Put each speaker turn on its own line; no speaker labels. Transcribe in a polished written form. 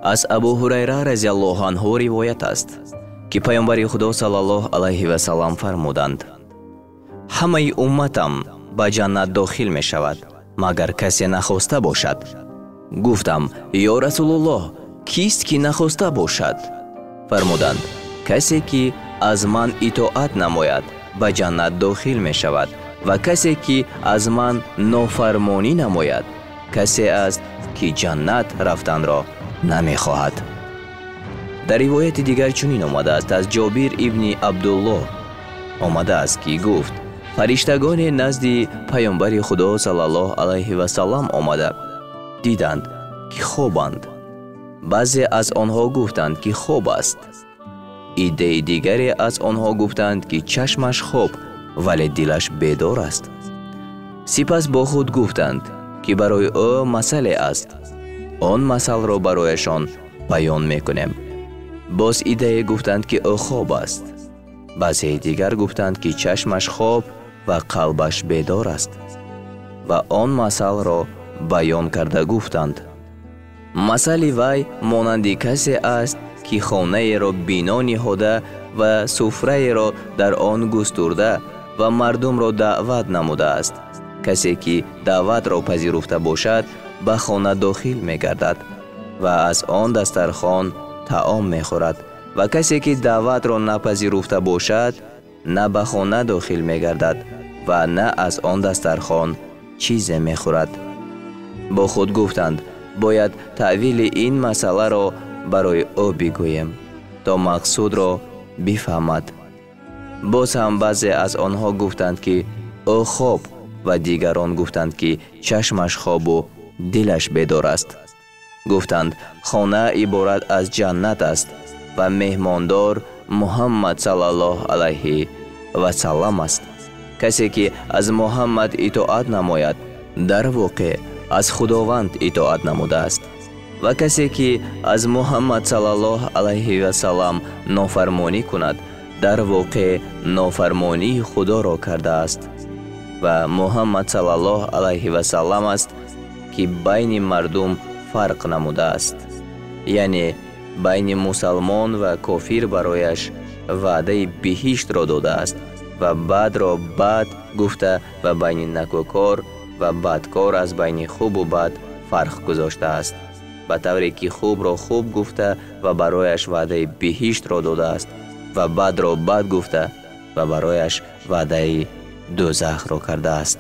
Аз Абу Ҳурайра разияллоҳу анҳу ривоят аст, ки Паёмбари Худо саллаллоҳу алайҳи васаллам фармуданд: ҳамаи умматам ба ҷаннат дохил мешавад, магар касе нахоста бошад. Гуфтам: ё Расулуллоҳ, кист ки нахоста бошад? Фармуданд: касе ки аз ман итоат намояд ба ҷаннат дохил мешавад ва касе ки аз ман нофармонӣ намояд касе аст ки ҷаннат рафтанро намехоҳад. Дар ривояти дигар чунин омадааст: аз Ҷобир ибни Абдуллоҳ омадааст, ки гуфт: фариштагоне назди Паёмбари Худо саллаллоҳу алайҳи васаллам омада диданд, ки хобанд. Баъзе аз онҳо гуфтанд, ки хоб аст. Иддаи дигаре аз онҳо гуфтанд, ки чашмаш хоб, вале дилаш бедор аст. Сипас бо худ гуфтанд, ки барои ӯ масъале аст. Он масъалро барояшон баён мекунем. Боз иддае гуфтанд, ки ӯ хоб аст. Баъзеи дигар гуфтанд, ки чашмаш хоб ва қалбаш бедор аст. Ва он масъалро баён карда гуфтанд: масъали вай монанди касе аст, ки хонаеро бино ниҳода ва суфраеро дар он густурда ва мардумро даъват намудааст. Касе ки даъватро пазируфта бошад, ба хона дохил мегардад ва аз он дастархон таом мехӯрад, ва касе ки даъватро напазируфта бошад, на ба хона дохил мегардад ва на аз он дастархон чизе мехӯрад. Бо худ гуфтанд: бояд таъвили ин масъаларо барои ӯ бигӯем, то мақсудро бифаҳмад. Боз ҳам баъзе аз онҳо гуфтанд, ки ӯ хоб, ва дигарон гуфтанд, ки чашмаш хобу дилаш бедор аст. Гуфтанд: хона иборат аз ҷаннат аст ва меҳмондор Муҳаммад саллаллоҳу алайҳи васаллам аст. Касе ки аз Муҳаммад итоат намояд, дар воқеъ аз Худованд итоат намудааст, ва касе ки аз Муҳаммад саллаллоҳу алайҳи васаллам нофармонӣ кунад, дар воқеъ нофармонии Худоро кардааст. Ва Муҳаммад саллаллоҳу алайҳи васаллам аст, ки байни мардум фарқ намудааст, яъне байни мусалмон ва кофир барояш ваъдаи биҳиштро додааст ва бадро бад гуфта ва байни накӯкор ва бадкор аз байни хубу бад фарқ гузоштааст, ба тавре ки хубро хуб гуфта ва барояш ваъдаи биҳиштро додааст ва бадро бад гуфта ва барояш ваъдаи дӯзахро кардааст.